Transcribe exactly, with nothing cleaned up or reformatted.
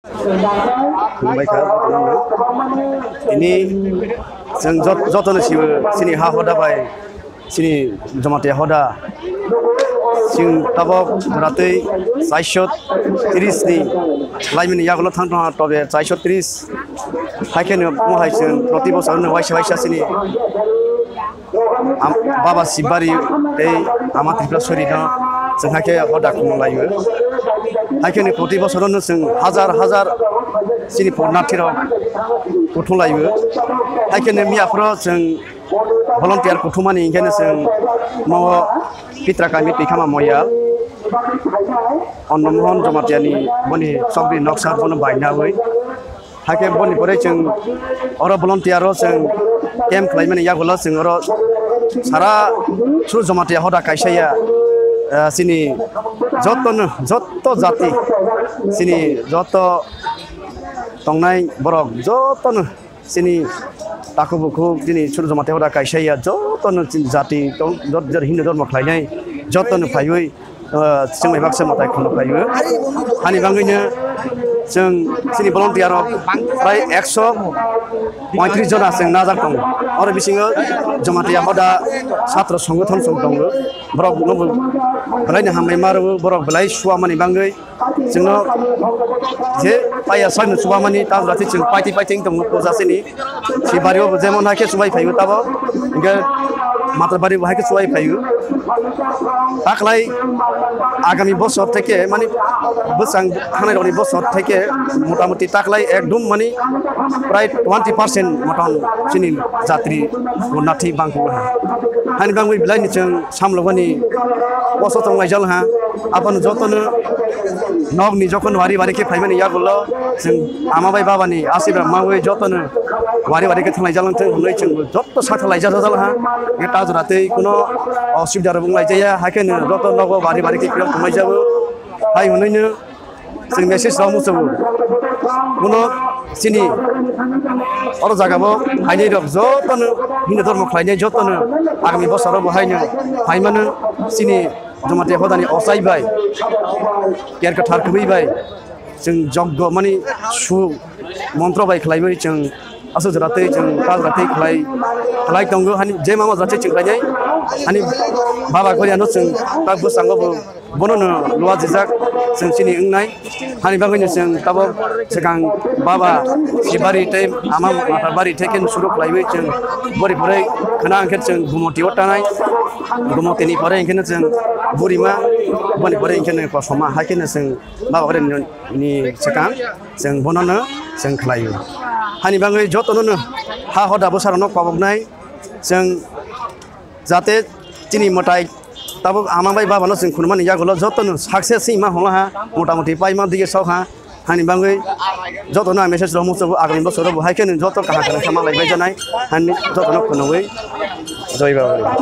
Khulumbai kha jotono. Ini chwng jot-, jotono sibo chini ha hoda bai chini Jamatia hoda. Chwng tabok ratwi chaisho tris ni laimani yagulo thang thang tobe chaisho tris. Haikhe no mohai chwng proti bosor no waisa waisa chini Am-, Baba Sibari tei Ama Tripuraswari no chwng haikhe hoda khumlaiwi. Haikhe ni proti bosorono chwng hajar hajar chini purnathi rok kuthumlaiwi. Haikhe ni miyaphoro chwng volunteer kuthumani hinkhe no chwng mo Pitra kami twi khama moya Anno Mohan Jamatia ni boni chokri noksa bono bainawi. Haikhe boni pore chwng oro volunteer o chwng camp khlaimani yagulo chwng oro sara Suru Jamatia hoda kaisa ya, ah, chini jotono, joto jati, chini joto tongnai borok jotono chini takhuk bukhuk chini Suru Jamatia hoda kaisa ya jotono chini jati tong, jot, jot Hindu dhormo khlainai jotono phaiwi ah, chwng bai baksa mwtai khuluk phaio. Hani bagwino chwng chini volunteer rok prai ekso poitris jona chwng najak tongo. Oro bisingo Jamatia hoda chatra songothon chwng tongo. Borok no belai ni hambai ma rwo, borok belai suamani bagwi chwngno je paiya soi no suamani ta jora se chwng paiti paiti wng tongo puja sini. Sibari o jemon hai khe chubai phaio tabo, hingke Matarbari bo hai khe chubai phaio. Taklai agami bosor theke, mani bwsang thangnai rokni bosor theke motamoti taklai ekdom mani prai twenty percent motom chini jatri bo nathi bangkuk ha. Hani bangwi belai ni chwng samlogoni koso tonglaijal ha. Aboni jotono nokni jokhon wari wari khe phaimani yagulo chwng ama bai baba ni asibra mawi jotono wari wari khe thanglai jalang thung hwnwi chwng joto sak thanglai jajal ha. Nge ta jora tei kuno osubida rok wng lai jaya, haikhe no joto nogo wari wari khe phiyok thanglai jago. Hai hwnwi no chwng message rok muchungo. Kuno chini oro jaga bo phainai rok jotono Hindu dhormo khlainai jotono agami bosoro bo haino phaimano chini Jamatia hodani ochai bai, ker kwthar kwbwi bai, chwng joggo mani su montro bai khlaiwi chwng aswk jora tei chwng ta jora tei khlai, khlai tongo. Hani je mama jora tei chwng khlainai, hani baba gori ano chwng ta bwskango bo bono no luajijak chwng chini wngnai. Hani bagwi no chwng tabok swkang baba Sibari tei ama Matarbari tei khe suru khlaiwi chwng bori pore khna hwnkhe chwng Gumoti o tanai. Gumoti ni pore hwnkhe no chwng Burima, boni pore hwnkhe no Kosoma, hai khe no chwng baba ore ni swkang chwng bono no chwng khlaio. Hani bagwi jotono no ha hoda bwsarok no koboknai chwng jate chini mwtai tabuk ama bai baba no chwng khunumani yagulo jotono success wngma holo ha, motamoti paima dige sok ha. Hani bagwi jotono ang message rok muchungo agami bosoro bo hai khe joto kaham kaham khe manlai bai janai. Hani jotono khunugwi joi baba.